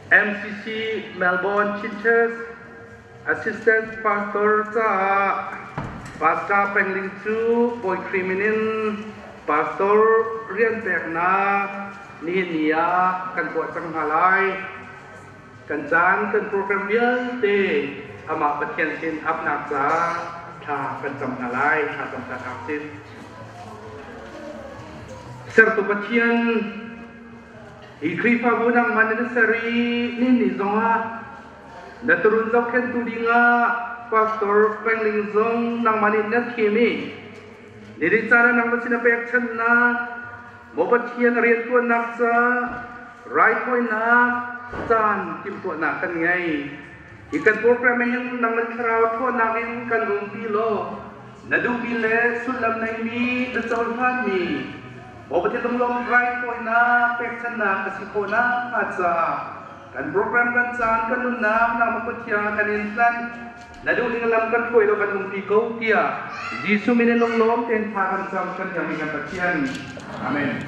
MCC Melbourne Chin Church Assistant Pastor caah Pastor Peng Ling cu Bawi Khrih min in pastor rian peknak nihin ni ah kan tuah cang hna lai. Kan caan kan program vialte amah Pathian sin apnak caah thla kan cam hna lai. Thla cam ta hna usih. Sertu Pathian hi Khrihfabu nangmah na ser i ni ni zongah na turun zohkhenhtu dingah Pastor Pengling zong nangmah nih na thim i nihin caan ah nangmah sin a pekchanhnak Maw Pathian a rianṭuannak ca raithawinak caan timhtuahnak kan ngei. Hi kan program hin nangmah thlarau ṭhawnnak in kan umpi law na duhmi le sullam neimi na cohlanmi Maw Pathian lunglawm raithawinak pekchanhnak a si khawh nakhnga caah kan program kan caan kan nunnak nangmah Pathian kan in hlanh na duhning lam kan hruai law kan umpi ko tiah Jesuh min in lunglawm tein thla kan cam kan biakmi kan Pathian. Amen.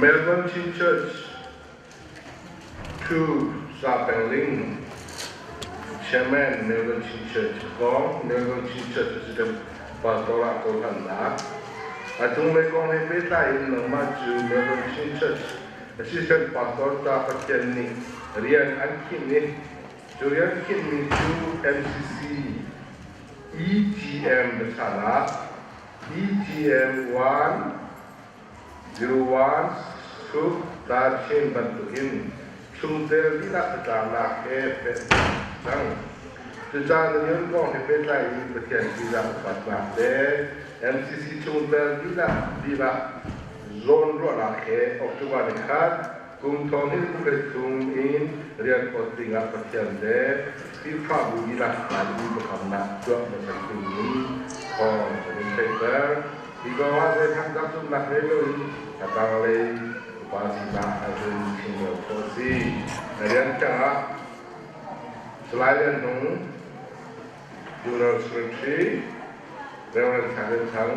Melbourne Chin Church 2 Sa Peng Ling Chairman Melbourne Chin Church Kong Melbourne Chin Church President Pastor ah cohlannak A cunglei kong he pehtlai in nangmah cu Melbourne Chin Church Assistant Pastor ca Pathian nih rian an khinh i cu rian khinhmi cu MCC EGM biachanak EGM 1 01 suk ta chin bantukin chungtel dihlak biatlangnak he pehtlai cang. Cucaah na rian kong he pehtlai in Pathian ṭihzah upatnak le MCC chungtel dihlak dihlak zawnruahnak he October ni khat kum thong hin kum chung in rian awt dingah Pathian le Khrihfabu dihlak hmai i biakamnak tuah hmasa ding in thawng kan in theihter. Hi kong ah zei thangzang zumhnak ngei loin a tanglei upa sinah ahcun chimrel khawh a si. Na rian caah Salai Lian Hmung, General Secretary, Reverend Thang Lian Thang,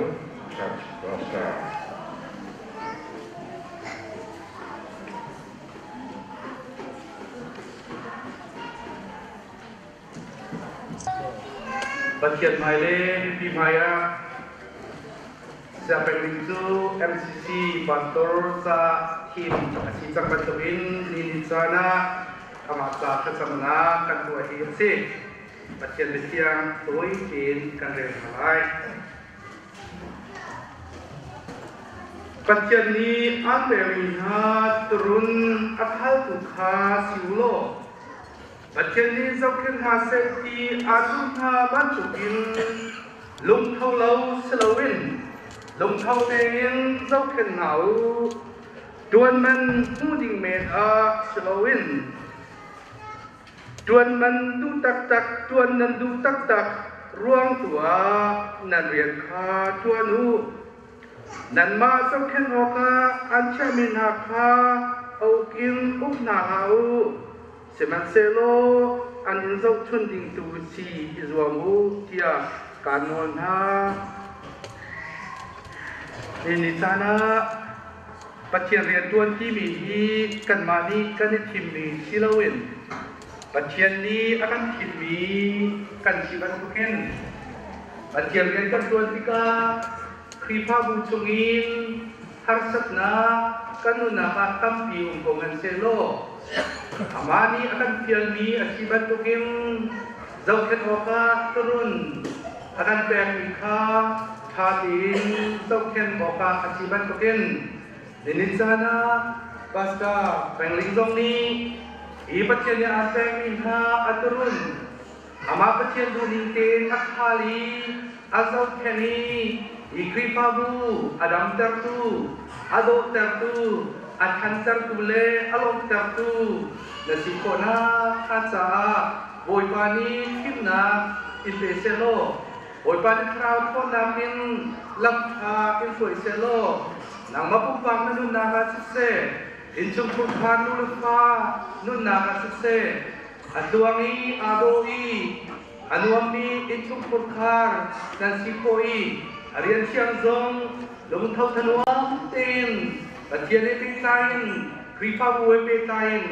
Church Pastor. Pathian hmai le mipi hmai ah siangpeng cu MCC pastor ca thim a si cang bantukin ni ni caan ah amah ca thlacamnak kan tuah hi a si. Pathian biathiang tawi tein kan rel hna lai. Pathian nih aan pekmi hna turun a khaltu kha si u law Pathian nih zohkhenh hna seh ti aa duh hna bantukin lungtho lo si loin lungtho tein zohkhenh hna u. Ṭuan man hmu ding men ah si loin Ṭuan man duh taktak, ṭuan nan duh taktak ruang tu ah nan rian kha ṭuan u. Nanmah zohkhenh awkah an chiahmi hna kha a uk in uk hna hlah u. Sihmanhsehlaw an in zohchun ding tu si i zuam u tiah kaan nawl hna. Ni caan ah Pathian rianṭuan timi hi kanmah nih kan i thimmi si loin Pathian nih a kan thimmi kan si bantukin Pathian rian kan ṭuan tikah Khrihfabu chungin harsatnak kan nunnak ah tampi um ko hmanhsehlaw amah nih a kan fialmi a si bantukin zohkhenh awkah turun a kan pekmi kha ṭha tein zohkhenh awkah a si bantukin nihin caan ah Pastor Pengling zong nih hi Pathian nih aa pekmi hna a turun amah Pathian duhning tein a khal i a zohkhenh i hi Khrihfabu a damtertu, a dawhtertu, a ṭhantertu le a lawmhtertu na si khawhnak hnga caah Bawipa nih thimnak in pe sehlaw Bawipa nih thlarau ṭhawnnak in lam ṭha in hruai sehlaw nangmah pumpak na nunnak ah siseh, innchungkhur kha nu le fa nunnak ah siseh, a tluang i aa dawh i a nuammi innchungkhur khar nan si khawh i a rian thiang zong lungtho thanuam tein Pathian he pehtlai in Khrihfabu he pehtlai in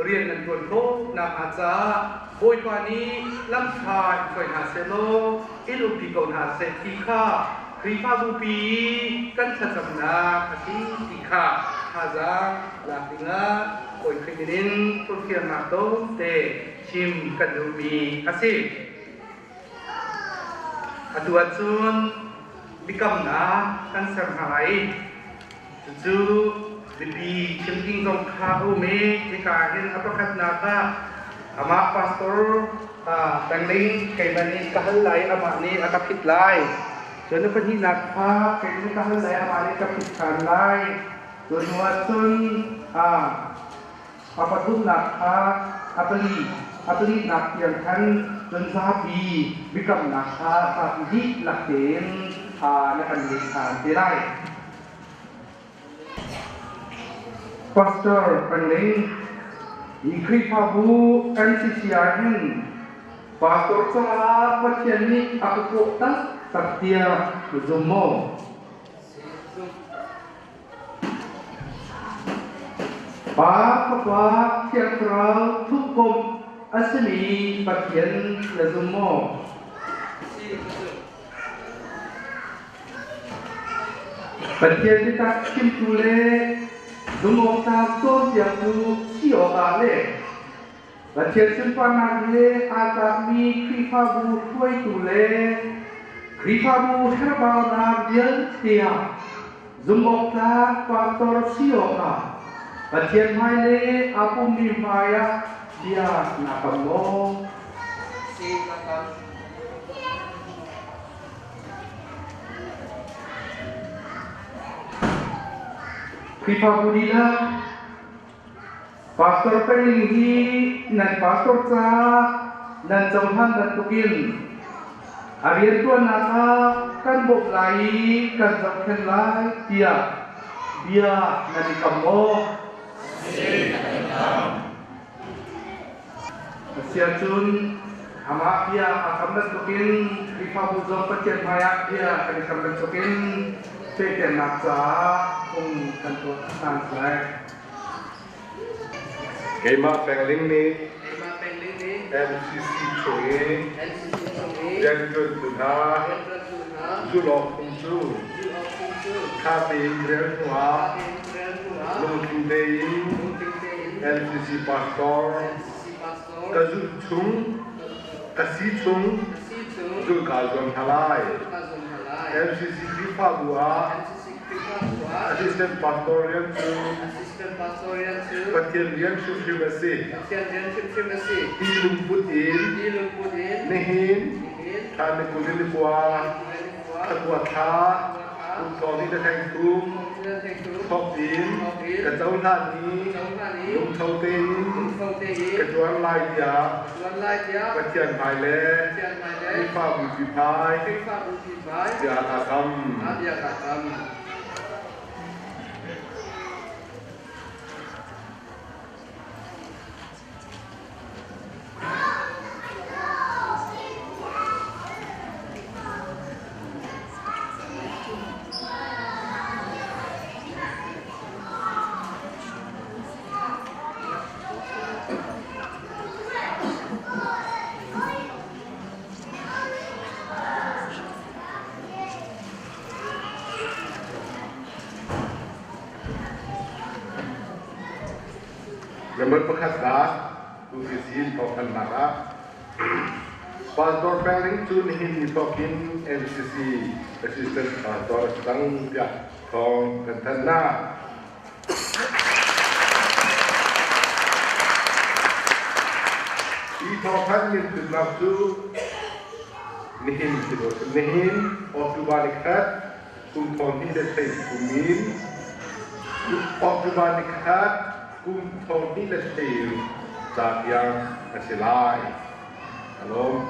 rian nan ṭuan khawh nakhnga caah Bawipa nih lamṭha in hruai hna sehlaw in umpi ko hna seh ti kha Khrihfabu pi kan thlacamnak a si ti kha thazaang lak dingah Bawi Khrih min in forhfialnak tlawmte chim kan duhmi a si. Atu ahcun biakamnak kan ser hna lai i cucu mipi chim ding zong kha a um i hika hin a pakhatnak ah amah pastor Pengling keimah nih ka hal lai amah nih a ka phit lai. Cun a pahnihnak kha keimah nih ka hal lai amah nih ka phit ṭhan lai. Cu hnu ahcun a pathumnak kha a pali a palinak tiang khan cun zapi biakamnak kha zapi dihlak tein na kan leh ṭhan te lai. Pastor Pengling, hi Khrihfabu NCC ah hin pastor caah Pathian nih a ka kawh taktak tiah na zum maw? Pa, Fapa, Thiang Thlarau thupkomh a simi Pathian na zum maw? Pathian biatak chimtu le zumhawktlak cawnpiaktu si awkah le Pathian sunparnak he aa tlakmi Khrihfabu hruaitu le Khrihfabu herhbaunak vialte ah zumhawktlak pastor si awkah Pathian hmai le aa pummi hmaiah bia naa kam maw? Si ka kam. Khrihfabu dihlak Pastor Pengling hi nan pastor caah nan cohlan bantukin a rianṭuannak ah kan bawmh lai i kan zohkhenh lai tiah bia nan i kam maw? Asiahcun amah bia aa kam bantukin Khrihfabu zong Pathian hmaiah bia kan i kam bantukin fehternak caah phung kan tuah hna lai. Keimah Pengling nih Keimah Pengling nih MCC chung i NCC chung i rianṭuantu hna rianṭuantu hna zulh awk phung cu zulh awk phung cu ṭha tein rel hnuah ṭha tein rel hnuah lungtling tein lungtling tein NCC pastor NCC pastor ka zulh chung ka si chung ka si chung zulh kaa zuam hna lai. zulh kaa zuam hna lai. MCC Khrihfabu ah NCC Khrihfabu ah assistant pastor rian cu assistant pastor rian cu Pathian rian hrimhrim a si. Pathian rian hrimhrim a si. Ti lungput in Ti lungput in nihin nihin thla ni 21 thla thla kum thong ni le theng thum thawk in ka cohlan i lungtho tein ka ṭuan lai tiah Pathian hmai le Khrihfabu hmai bia kaa kam. Sermon pakhatnak UCC thawngthanhnak ah Pastor Peng Ling cu nihin ni thawkin NCC Assistant Pastor a si cang tiah thawng kan thanh hna. Hi thawngthanh minthutnak cu nihin nihin October ni khat kum thong hnih le thei kum in October ni khat kum thong hnih le thei ca tiang a si lai. Alawm.